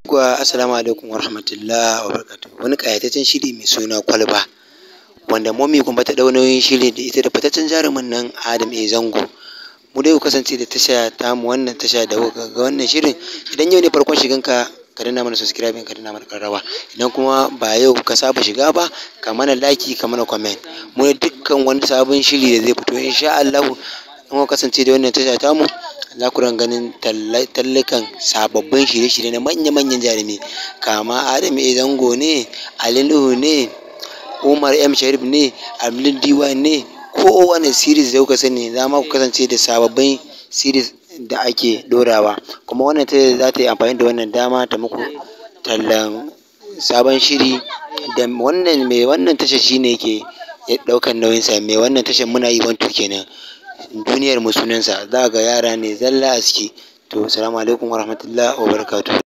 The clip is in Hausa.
Kuwa assalamu alaikum warahmatullahi wabarakatuh. Wani ƙayataccen shiri mai suna Kwalba, wanda Momi kuma ta ɗau nauyin shiri da ita da fitaccen jarumin nan Adam A. Zango. Mu dai ku kasance da tasha tamu, wannan tasha da kuka ga wannan shirin. Idan yau ne farkon shiganka, ka danna mana subscribing, ka danna mana ƙararrawa. Idan kuma ba yau ka saba shiga ba, ka mana like, ka mana comment. Mu dukkan wani sabon shiri da zai fito, insha Allahu, in kuka kasance da wannan tasha tamu, za ku ringa ganin tallukan sababbin shirye-shirye na manya-manyan jarumai, kama Adam A. Zango ne, Ali Nuhu ne, Umar M. Sharif ne, Abdul Diwan ne, kowane series da kuka sani, za ma ku kasance da sababbin series da ake ɗorawa. Kuma wannan tasha za ta yi amfani da wannan dama ta muku tallan sabon shiri da wannan mai wannan tashar shine yake ɗaukan nauyinsa. Mai wannan tashar muna yi 1 kenan. Duniyar mu sunansa, za ga yara ne zalla a ciki. To, assalamu alaikum warahmatullahi wabarakatuh.